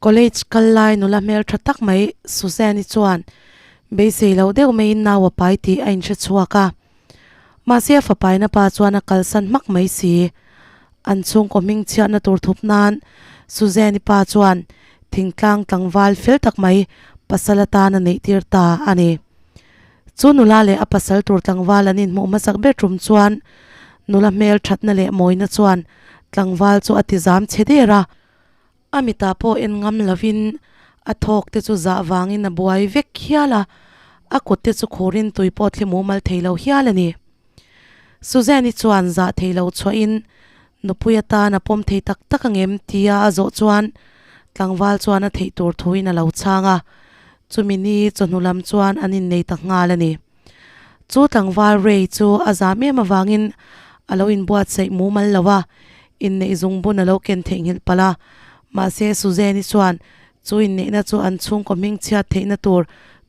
College kal lai nula hmel tha tak mai Suzanne-i chuan beisei loh deuh maiin nau a pai tih a inhre chhuak a. Mahse a fapaina pa chuan a kalsan hmak mai si. An chhungkaw hming chhiatna tur thup nan Suzanne-i pa chuan thingtlang tlangval fel tak mai pasal atan a neih tir ta a ni. Chu nula leh a pasal tur tlangval an inhmuh hmasak ber tum chuan nula hmel thatna leh mawina chuan tlangval chu a ti zam chhe der a. A mitah pawh en ngam lovin a thawk te chu zah vangin a buai vek hial a, a kut te chu khurin tui pawh thli mumal thei lo hial a ni. Suzanne-i chuan zah thei lo chhuahin nupui atan a pawm thei tak tak ang em tia a zawh chuan tlangval chuan a theih tur thuin a lo chhang a, chumi ni chawhnu lam chuan an innei ta nghal a ni. Chu tlangval Ray chu a zam em avangin a lo inbuatsaih mumal lo a, inneih zungbun a lo ken theihnghilh palh a. Mahse Suzanne-i chuan chu inneihna chu an chhungkaw hming chhiat theihna tur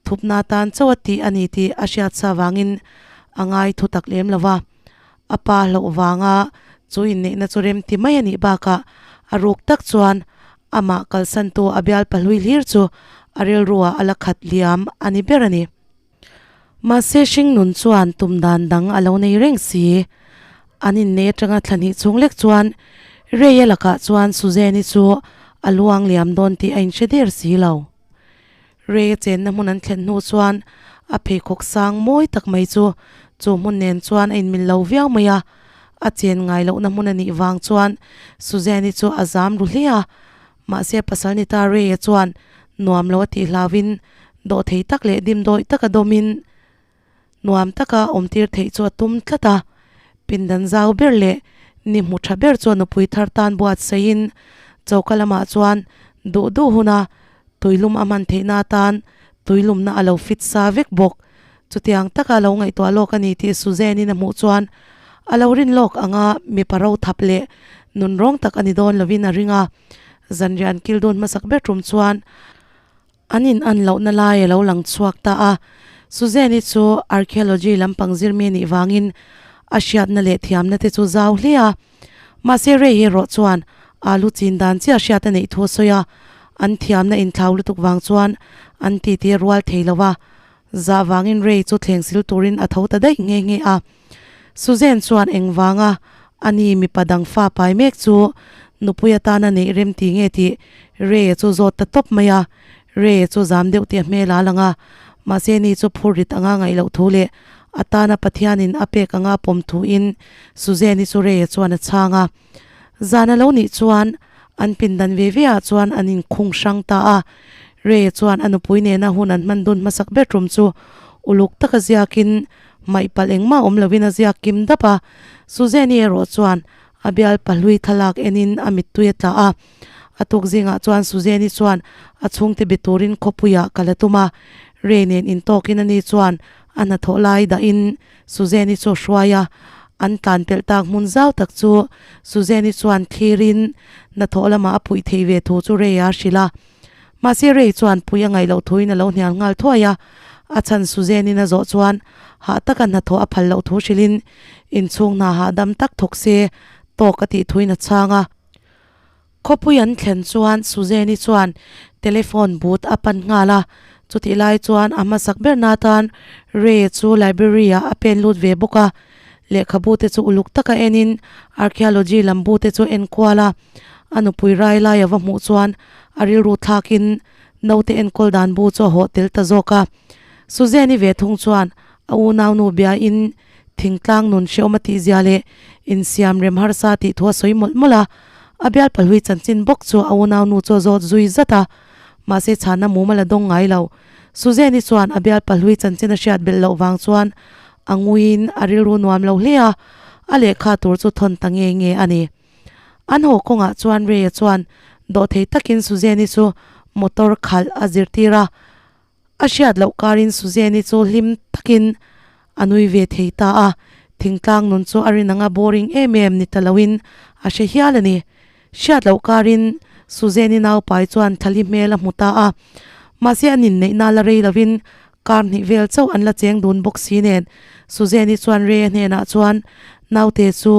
thupna atan chauh a tih a ni tih a hriat sa vangin a ngai thu tak lem lo va. A pa hlauh vanga chu inneihna chu rem ti mai a nih bakah a ruk tak chuan amah kalsantu a bial pahlui hlir chu a rilruah a la khat liam a ni ber a ni. Mahse hringnun chuan tum dan dang a lo nei reng si. An innei atanga thla hnih chhung lek chuan Ray-a lakah chuan Suzanne-i chu a luang liam dawn tih a inhre der si lo. Ray-a chenna hmun an thlen hnu chuan a pheikhawk sang mawi tak mai chu chu hmun nen chuan a inmil lo viau mai a. A chen ngai lohna hmun a nih vang chuan Suzanne-i chu a zam ru hle a. Mahse pasal ni ta Ray-a chuan nuam lo a tih hlauhin dawhthei tak leh dimdawih taka dawmin nuam taka awm tir theih chu a tum tlat a. Pindan zau ber leh ni hmu tha ber chu a nupui thar tan buatsaihin choka lamah chuan duh duh huna tuilum a hman theihna atan tuilumna a lo fit sa vek bawk. Chutiang taka lo ngaihtuah lawk a ni tih Suzanne-in a hmuh chuan a lo rin lawk anga mipa ro thap leh nunrawng tak a ni dawn lovin a ring a. Zanrian kil dun hmasak ber tum chuan an in an lohna lai a lo lang chhuak ta a. Suzanne-i chu archaeology lampang zirmi a nih vangin a hriatna leh thiamna te chu zau hle a. Mahse Ray erawh chuan alu chin dan chiah hriat a neih thu a sawi a, an thiamna inthlau lutuk vang chuan an titi a rual thei lo a. Zah vangin Ray chu thleng sil turin a tho ta daih nghe nghe a. Suzanne chuan engvanga ani mipa dang fa pai mek chu nupui atana neih rem ti nge tih Ray-a chu zawt ta tawp mai a. Ray-a chu zam deuh tih a hmel a lang a, mahse ni chu phur rit anga ngaih loh thu leh atana Pathianin a pek anga pawm thuin Suzanne-i chu Ray-a chuan a chhang a. Zan a lo nih chuan an pindan ve ve ah chuan an inkhung hrang ta a. Ray-a chuan a nupui nena hun an hman dun hmasak ber tum chu uluk taka ziakin hmaih palh engmah awm lovin a ziak kim dap a. Suzanne-i erawh chuan a bial pahlui thlalak enin a mittui a tla a. A tuk zingah chuan Suzanne-i chuan a chhungte be turin khawpuiah kal a tum a. Ray nen intawkin ani chuan a hnathawh lai dahin Suzanne-i chu a hruai a, an tlan pelh tak hmun zau tak chu Suzanne-i chuan thlirin hnathawh lamah a puih theih ve thu chu Ray-a a hrilh a. Mahse Ray chuan puih a ngaih loh thuin a lo hnial nghal thuai a, a chhan Suzanne-in a zawh chuan hah taka hnathawh a phal loh thu hrilhin inchhung hna hahdam tak thawk se tawk a tih thuin a chhang a. Khawpui an thlen chuan Suzanne-i chuan telephone booth a pan nghal a, chutih lai chuan a hmasak ber na tan Ray chu library ah a pen lut ve bawk a, lehkhabu te chu uluk taka enin archaeology lam bu te chu en kual a, a nupui rai lai a va hmuh chuan a rilru thlakin naute enkawl dan bu chu a hawh tel ta zawk a. Suzanne-i ve thung chuan a unaunu biain thingtlang nun hrehawm a tihzia leh insiam rem harsa tih thu a sawi mawlh mawlh a, a bial pahlui chanchin bawk chu a unaunu chu a zawt zui zat a, mahse chhana mumal a dawng ngai lo. Suzanne-i chuan a bial pahlui chanchin a hriat belh loh vang chuan a nguiin a rilru nuam lo hle a, a lehkha tur chu thawn ta nge nge a ni. An haw kawngah chuan Ray-a chuan dawhthei takin Suzanne-i chu motor khalh a zirtir a, A hriat loh karin Suzanne-i chu hlim takin a nui ve thei ta a, thingtlang nun chu a rin anga boring em em ni ta loin a hre hial a ni. Hriat loh karin Suzanne-i naupai chuan thlali hmel a hmu ta a, mahse an inneihna la rei lovin kar hnih vel chauh an la cheng dun bawk si nen Suzanne-i chuan Ray-a hnenah chuan naute chu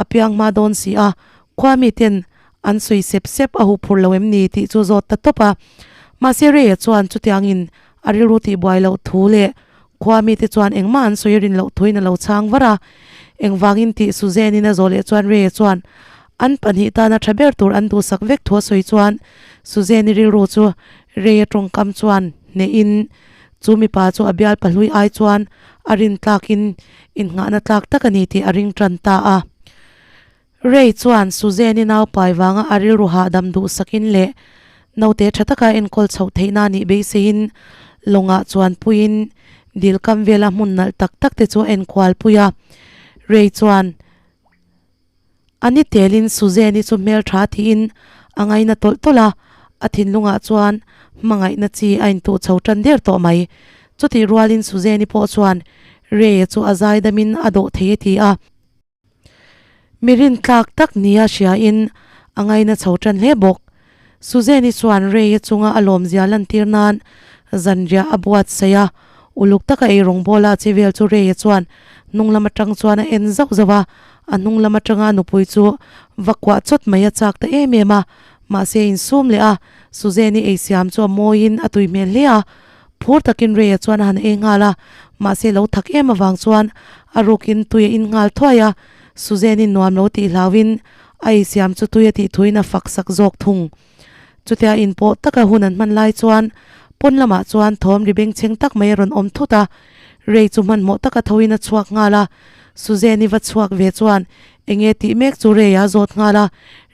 a piang hma dawn si a, khua miten. An sawi sep sep a huh phur lo em ni tih chu zawt ta tawp a. Mahse Ray-a chuan chutiangin a rilru tihbuai loh thu leh khua mite chuan engmah an sawi rin loh thuin a lo chhang var a. Engvangin tih Suzanne-in a zawh leh chuan Ray-a chuan an pahnih tana tha ber tur an duhsak vek thu a sawi chuan Suzanne-i rilru chu Ray-a tawngkam chuan hnehin chu mipa chu a bial pahlui ai chuan a rin tlakin innghahna tlak tak a ni tih a ring tan ta a. Ray chuan Suzanne-i naupai vanga a rilru hahdam duhsakin leh naute tha taka enkawl chhoh theihna a nih beiseiin lawngah chuan puiin dil kam vela hmun nalh tak tak te chu a enkual pui a. Ray chuan a ni telin Suzanne-i chu hmeltha tiin a ngaina tawlh tawlh a, a thinlungah chuan hmangaihna chi a intuh chho tan der tawh mai. Chutih rualin Suzanne-i pawh chuan Ray-a chu a zaidamin a dawh thei a ti a. Mi rintlak tak nia hriain a ngaina chho tan hle bawk. Suzanne-i chuan Ray-a chunga a lawmzia lantir nan zanriah a buatsaih a, uluk taka ei rawngbawla a che vel chu Ray-a chuan hnung lam atang chuan a en zauh zauh a, a hnung lam atanga a nupui chu va kuah chawt mai a chak ta em em a, mahse a insum leh a, Suzanne-i eisiam chu a mawiin a tui hmel hle a. Phur takin Ray-a chuan a han ei nghal a, mahse lo thak em avang chuan a rukin tui a in nghal thuai a, Suzanne-in nuam lo tih hlauhin a ei siam chu tui a tih thuin a fak sak zawk thung. Chutia inpawh taka hun an hman lai chuan pawn lamah chuan thawm ri bengchheng tak mai a rawn awm thut a, Ray chu hmanhmawh taka thoin a chhuak nghal a, Suzanne-i va chhuak ve chuan enge tih mek chu Ray-a zawt nghal a,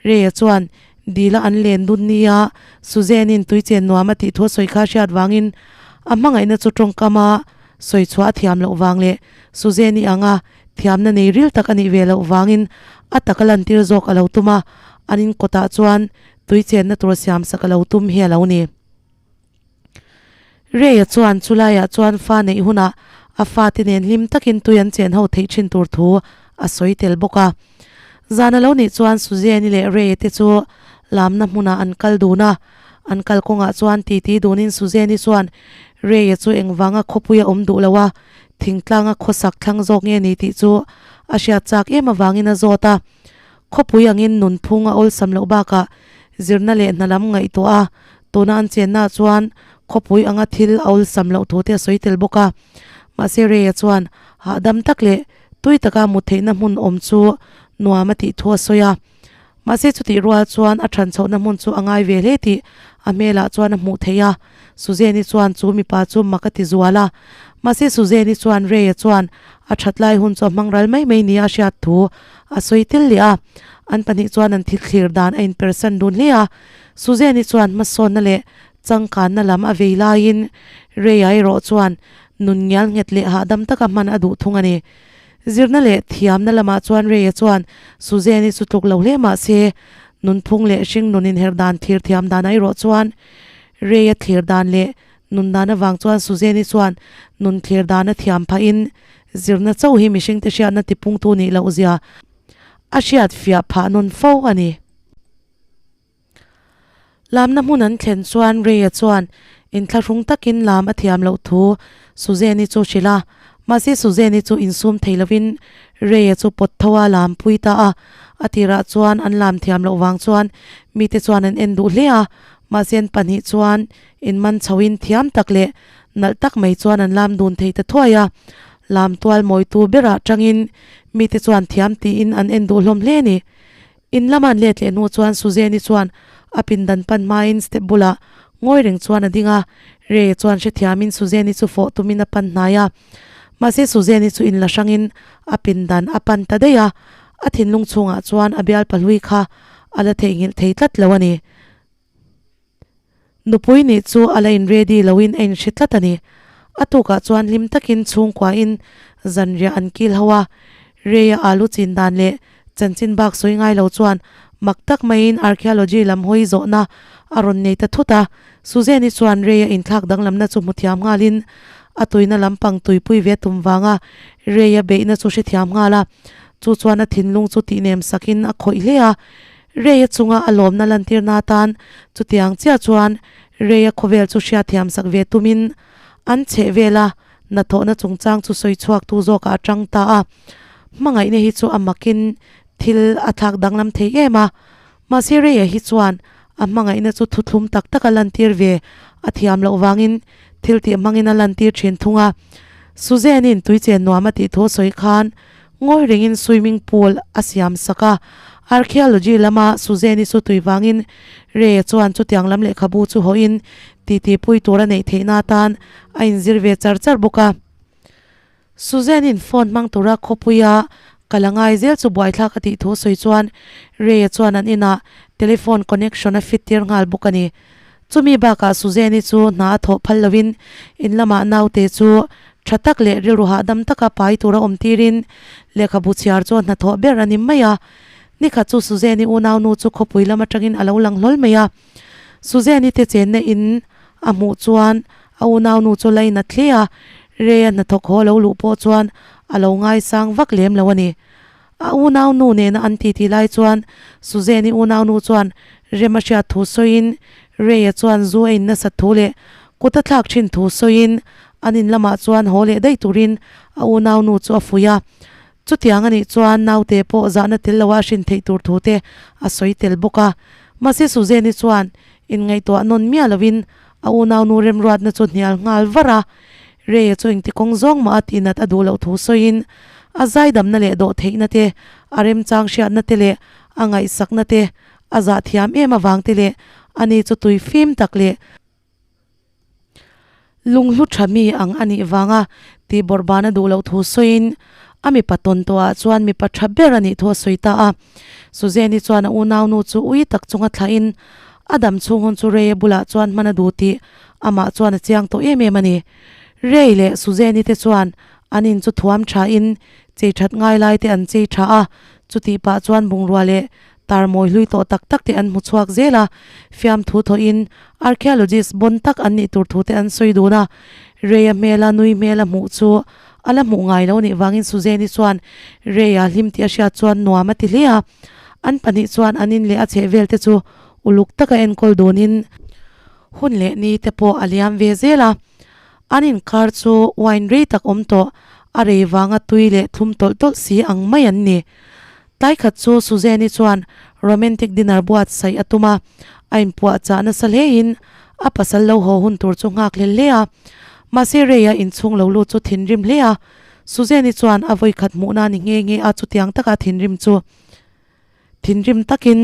Ray-a chuan Dila an len dun nia, Suzanne-in tuichen nuam a tih thu a sawi kha hriat vangin a hmangaihna chu tawngkama sawi chhuah a thiam loh vang leh Suzanne-i anga thiamna nei ril tak a nih ve loh vangin a taka lantir zawk a lo tum a, an inkawtah chuan tuichenna tur siamsak a lo tum hi a lo ni. Ray-a chuan chulaiah chuan fa neih hunah a fate nen hlim takin tui an chen ho theih thin tur thu a sawi tel bawk a. Zan a lo nih chuan Suzanne-i leh Ray-a te chu lamna hmunah an kal dun a. An kal kawngah chuan titi dunin Suzanne-i chuan Ray-a chu engvanga khawpui a awm duh lo a, thingtlanga khawsak thlang zawk nge ni tih chu a hriat chak em avangin a zawt a. Khawpui angin nunphung a awlsam loh bakah zirna leh hna lam ngaihtuah a, tuna an chennaah chuan khawpui anga thil a awlsam loh thu te a sawi tel bawk a. Mahse Ray-a chuan hahdam tak leh tui taka mut theihna hmun awm chu nuam a tih thu a sawi a. Mahse chutih rual chuan a than chhohna hmun chu a ngai ve hle tih a hmelah chuan a hmuh theih a. Suzanne-i chuan chu mipa chu mak a ti zual a. Mahse Suzanne-i chuan Ray-a chuan a that lai hun chu a hmang ral mai mai nia a hriat thu a sawi tel leh a. An pahnih chuan an thil thlir dan a inpersan dun hle a. Suzanne-i chuan hmasawnna leh changkanna lam a vei laiin Ray-a erawh chuan nun ngial nghet leh hahdam taka hman a duh thung a ni. Zirna leh thiamna lamah chuan Ray-a chuan Suzanne-i chu tluk lo hle mah se, nunphung leh hring nun inher dan thlir thiam danah erawh chuan Ray-a thlir dan leh nun dan avang chuan Suzanne-i chuan nun thlir dan a thiam phahin zirna chauh hi mihringte hriatna tipungtu nih loh zia a hriat fiah phah nawn fo a ni. Lamna hmun an thlen chuan Ray-a chuan inthlahrung takin lam a thiam loh thu Suzanne-i chu hrilh a, mahse Suzanne-i chu insum thei lovin Ray-a chu pawt tho a lam pui ta a, a tirah chuan an lam thiam loh vang chuan mite chuan an en duh hle a, mahse an pahnih chuan inman chhoin thiam tak leh nalh tak mai chuan an lam dun thei ta thuai a, lam tual mawitu berah tangin mite chuan thiam tiin an en duh hlawm hle a ni. In lama an let leh hnu chuan Suzanne-i chuan a pindan pan hmain step bulah ngawi reng chuan a ding a, Ray-a chuan hrethiamin Suzanne-i chu fawh tumin a pan hnai a. Mahse Suzanne-i chu inla hrangin a pindan a pan ta daih a, a thinlung chhungah chuan a bial pahlui kha a la theihnghilh thei tlat lo a ni. Nupui nih chu a la in ready loin a inhre tlat a ni. A tukah chuan hlim takin chhungkuain zanriah an kil ho a, Ray-a alu chin dan leh chanchin bak sawi ngai lo chuan mak tak maiin archaeology lam hawi zawhna a rawn nei ta thut a. Suzanne-i chuan Ray-a inthlak danglamna chu hmu thiam nghalin a tuina lampang tuipui ve tum vanga Ray-a beihna chu hrethiam nghal a. Chu chuan a thinlung chu tihnem sakin a khawih hle a. Ray-a chunga a lawmna lantirna atan chutiang chiah chuan Ray-a khawvel chu hriatthiam sak ve tumin an chheh vel a, hnathawhna chungchang chu sawi chhuaktu zawkah a tang ta a. Hmangaihna hi chu a makin thil a thlak danglam thei em a. Mahse Ray-a hi chuan a hmangaihna chu thuthlum tak tak a lantir ve a thiam loh vangin thil tih hmangin a lantir thin thung a. Suzanne-in tuichen nuam a tih thu sawi khan ngawi rengin swimming pool a siam sak a. Archaeology lama Suzanne-i chu tui vangin Ray-a chuan chutiang lam lehkhabu chu hawhin titi pui tur a neih theihna atan a inzir ve char char bawk a. Suzanne-in phone hmang tura khawpuia kal a ngai zel chu buaithlak a tih thu sawi chuan Ray-a chuan an inah telephone connection a fit tir nghal bawk a ni. Chumi bakah Suzanne-i chu hna a thawh phal lovin in lamah naute chu tha tak leh rilru hahdam taka pai tura awm tirin lehkhabu chhiar chu a hnathawh ber a ni mai a. Nikhat chu Suzanne-i unaunu chu khawpui lam atangin a lo lang hlawl mai a. Suzanne-i te chenna in a hmuh chuan a unaunu chu la in a tle a, Ray-a hnathawk haw lo luh pawh chuan a lo ngaisang vak lem lo a ni. A unaunu nena an titi lai chuan Suzanne-i unaunu chuan rem a hriat thu sawiin Ray-a chuan zu a in nasat thu leh kut a thlak thin thu sawiin an in lamah chuan haw leh daih turin a unaunu chu a fuih a. Chutiang a nih chuan naute pawh zahna tel loa a hrin theih tur thu te a sawi tel bawk a. Mahse Suzanne-i chuan inngaihtuah nawn miah lovin a unaunu remruatna chu hnial nghal var a. Ray-a chu engti kawng zawng mah a tihnat a duh loh thu sawiin a zaidamna leh dawh theihna te, a remchang hriatna te leh a ngaihsakna te a zah thiam em avang te leh ani chu tui fim tak leh Lunghlu tha mi ang a nih vanga tih bawrhban a duh loh thu sawiin a mipa tawn tawhah chuan mipa tha ber a nih thu a sawi ta a. Suzanne-i chuan a unaunu chu ui tak chunga thlahin a dam chhung hun chu Ray-a bulah chuan hman a duh tih amah chuan a chiang tawh em em a ni. Ray leh Suzanne-i te chuan an in chu thuam thain chei that ngai lai te an chei tha a, chutih pah chuan bungrua leh Tar mawi hlui tawh tak tak te an hmu chhuak zel a, fiamthu thawhin archaeologist bawn tak an nih tur thu te an sawi dun a. Ray-a hmela nui hmela hmuh chu a la hmuh ngai lo nih vangin Suzanne-i chuan Ray-a hlim tih a hriat chuan nuam a ti hle a. An pahnih chuan an in leh a chheh vel te chu uluk taka enkawl dunin hun leh ni te pawh a liam ve zel a. An inkar chu wine rei tak awm tawh a rei vanga tui leh thlum tawlh tawlh si ang mai an ni. Tlai khat chu Suzanne-i chuan romantic dinner buatsaih a tum a, a inpuahchah nasa hlein a pasal lo haw hun tur chu nghak hlel hle a. Mahse Ray-a inchhung lo lut chu thinrim hle a, Suzanne-i chuan a vawikhat hmuhna ni nghe nghe a chutiang taka thinrim chu thinrim takin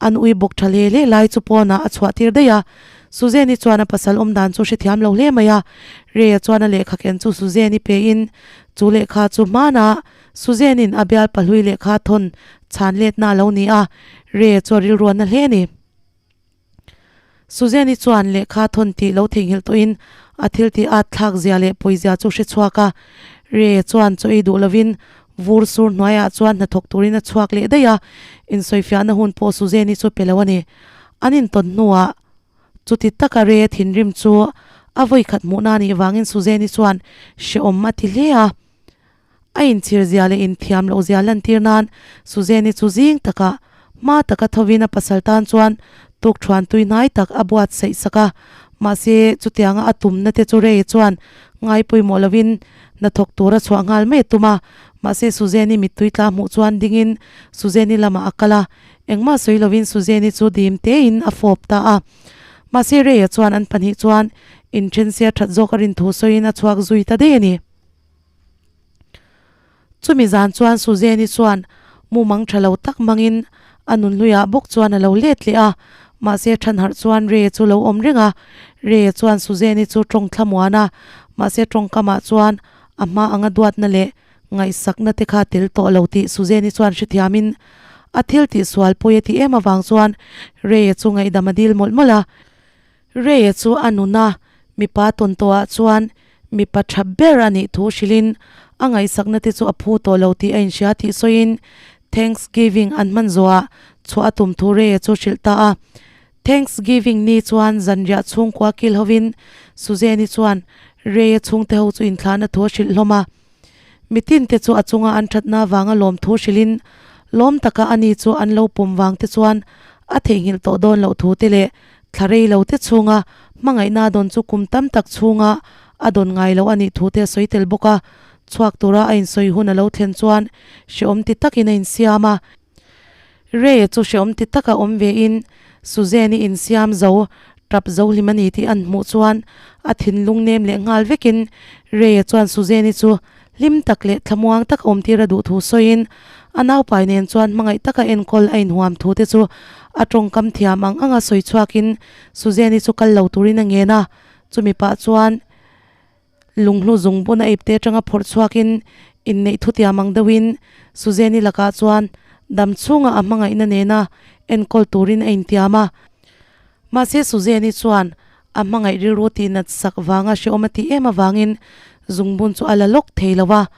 an ui bawk tha hle hle lai chu pawnah a chhuah tir daih a. Suzanne-i chuan a pasal awm dan chu hrethiam lo hle mai a, Ray-a chuan a lehkha ken chu Suzanne-i pein chu lehkha chu hmanah Suzanne-in a bial pahlui lehkha thawn chhan letna a lo ni a, Ray-a chu a rilruan na hle a ni. Suzanne-i chuan lehkha thawn tih lo theihnghilh tawhin a thil tih at thlak zia leh pawi zia chu hre chhuak a. Ray-a chuan chaw ei duh lovin vur sur hnuaiah chuan hnathawk turin a chhuak leh daih a, insawifiahna hun pawh Suzanne-i chu pe lo a ni. An intawn hnuah Chuti taka Ray-a thinrim chu a vawikhat hmuhna a nih vangin Suzanne-i chuan hrehawm a ti hle a. A inchhir zia leh inthiam loh zia lantir nan Suzanne-i chu zing takah hma taka thovin a pasal tan chuan tukthuan tui hnai tak a buatsaih sak a. Mahse, chutianga a tumna te chu Ray chuan ngai pawimawh lovin hnathawk tura chhuah nghal mai a tum a. Mahse, Suzanne-i mittui tla hmuh chuan dingin Suzanne-i lamah a kal a. Engmah sawi lovin Suzanne-i chu dim tein a fawp ta a. Mahse, Ray-a chuan an pahnih chuan inthensia that zawk a rin thu sawiin a chhuak zui ta daih a ni. Chumi zan chuan Suzanne-i chuan mumang tha lo tak mangin a nunhluiah bawk chuan a lo let leh a, mahse thanharh chuan Ray chu lo awm reng a. Ray chuan Suzanne-i chu tawng thlamuan a, mahse tawngkamah chuan a hma anga duatna leh ngaihsakna te kha tel tawh lo tih Suzanne-i chuan hrethiamin a thil tihsual pawi a tih em avang chuan Ray-a chu ngaihdam a dil mawlh mawlh a. Ray-a chu a nuna mipa tawn tawhah chuan mipa tha ber a nih thu hrilhin a ngaihsakna te chu a phu tawh lo tih a inhria tih sawiin Thanksgiving an hman zawhah chhuah a tum thu Ray-a chu hrilh ta a. Thanksgiving ni chuan zanriah chhungkua kil hovin Suzanne-i chuan Ray-a chhungte ho chu inthlahna thu a hrilh hlawm a. Mitin te chu a chunga an thatna vanga lawm thu hrilhin lawm taka ani chu an lo pawm vang te chuan a theihnghilh tawh dawn loh thu te leh thla rei lo te chhunga hmangaihna a dawn chu kum tam tak chhunga a dawn ngai loh a nih thu te a sawi tel bawk a. Chhuak tura a insawi hun a lo thlen chuan hrehawm ti takin a insiam a. Ray-a chu hreawm ti taka awm vein Suzanne-i insiam zo, tap zo hlim a ni tih an hmuh chuan a thinlung nem leh nghal vekin Ray-a chuan Suzanne-i chu hlim tak leh thlamuang taka awm tir a duh thu sawiin a naupai nen chuan hmangaih taka enkawl a inhuam thu te chu a tawngkam thiam ang anga sawi chhuakin Suzanne-i chu kal lo turin a ngen a, chumi pah chuan Lunghlu zung bun a ipte atanga phawrh chhuakin inneih thutiam ang deuhin Suzanne-i lakah chuan dam chhunga a hmangaihna nena enkawl turin a intiam a. Mahse Suzanne-i chuan a hmangaih rilru tihnat sak vanga hrehawm a tih em avangin zungbun chu a la lawk thei lo a,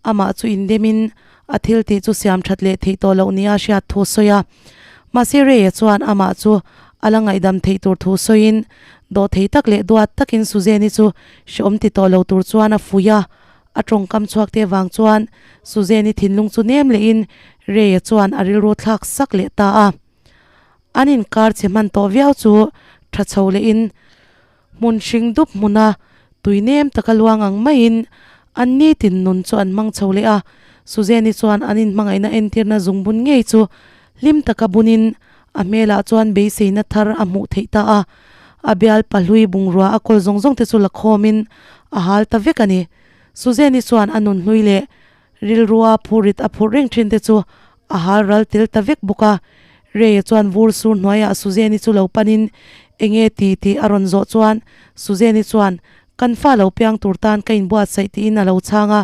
amah chu indemin a thil tih chu siam that leh theih tawh loh nia hriat thu a sawi a. Mahse Ray-a chuan amah chu a la ngaihdam theih tur thu sawiin dawhthei tak leh duat takin Suzanne-i chu hrehawm ti tawh lo tur chuan a fuih a. A tawngkam chhuak te vang chuan Suzanne-i thinlung chu nem lehin Ray-a chuan a rilru thlak sak leh ta a. An inkar chhe hman tawh viau chu tha chho lehin hmun hring dup hmuna tui nem taka luang ang maiin an nitin nun chu an hmang chho leh a. Suzanne-i chuan an inhmangaihna entirna zungbun ngei chu hlim taka bunin a hmelah chuan beiseina thar a hmuh theih ta a. A bial pahlui bungrua a kawl zawng zawng te chu la khawmin a hal ta vek a ni. Suzanne-i chuan a nun hlui leh rilrua phurit a phurh reng thin te chu a hal ral tel ta vek bawk a. Ray-a chuan vur sur hnuaiah Suzanne-i chu lo panin enge ti tih a rawn zawh chuan Suzanne-i chuan Kan fa lo piang tur tan ka inbuatsaih tiin a lo chhang a,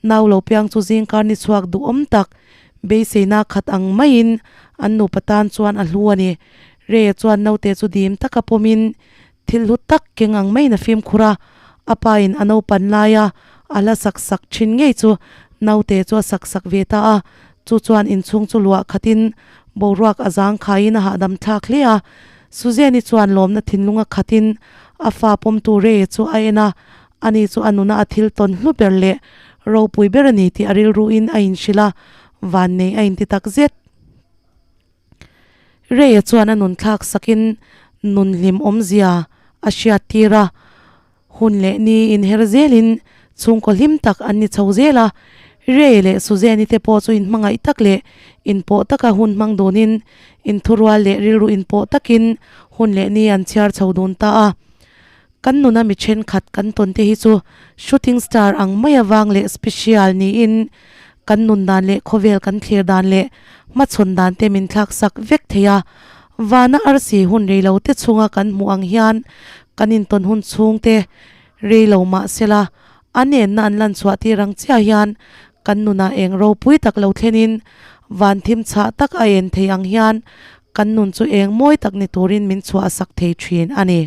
nau lo piang chu zingkar ni chhuak duhawm tak beiseina khat ang maiin an nupa tan chuan a hlu a ni. Ray-a chuan naute chu dim taka pawmin thil hlu tak keng ang maiin a fimkhur a, a pain a naupan laia a hla sak sak thin ngei chu naute chu a sak sak ve ta a, chu chuan inchhung chu luah khatin boruak a zang khaiin a hahdam thlak hle a. Suzanne-i chuan lawmna thinlunga khatin a fa pawmtu Ray-a chu a en a, ani chu a nuna a thil tawn hlu ber leh ropui ber a ni tih a rilruin a inhrilh a, vannei a inti tak zet. Ray-a chuan a nun thlak sakin nun hlim awmzia a hriat tir a, hun leh ni inher zelin chhungkaw hlim tak an ni chho zel a. Ray leh Suzanne-i te pawh chu inhmangaih tak leh inpawh taka hun hmang dunin inthurual leh rilru inpawh takin hun leh ni an chhiar chho dun ta a. Kan nuna mi thenkhat kan tawn te hi chu shooting star ang mai avang leh special niin kan nun dan leh khawvel kan thlir dan leh hmachhawn dan te min thlak sak vek thei a. Vana arsi hun rei lo te chhunga kan hmuh ang hian kan intawn hun chhung te rei lo mah sela a nenna an lan chhuah tir ang chiah hian kan nunah eng ropui tak lo thlenin van thim chhah tak a en thei ang hian kan nun chu eng mawi tak ni turin min chhuah sak thei thin a ni.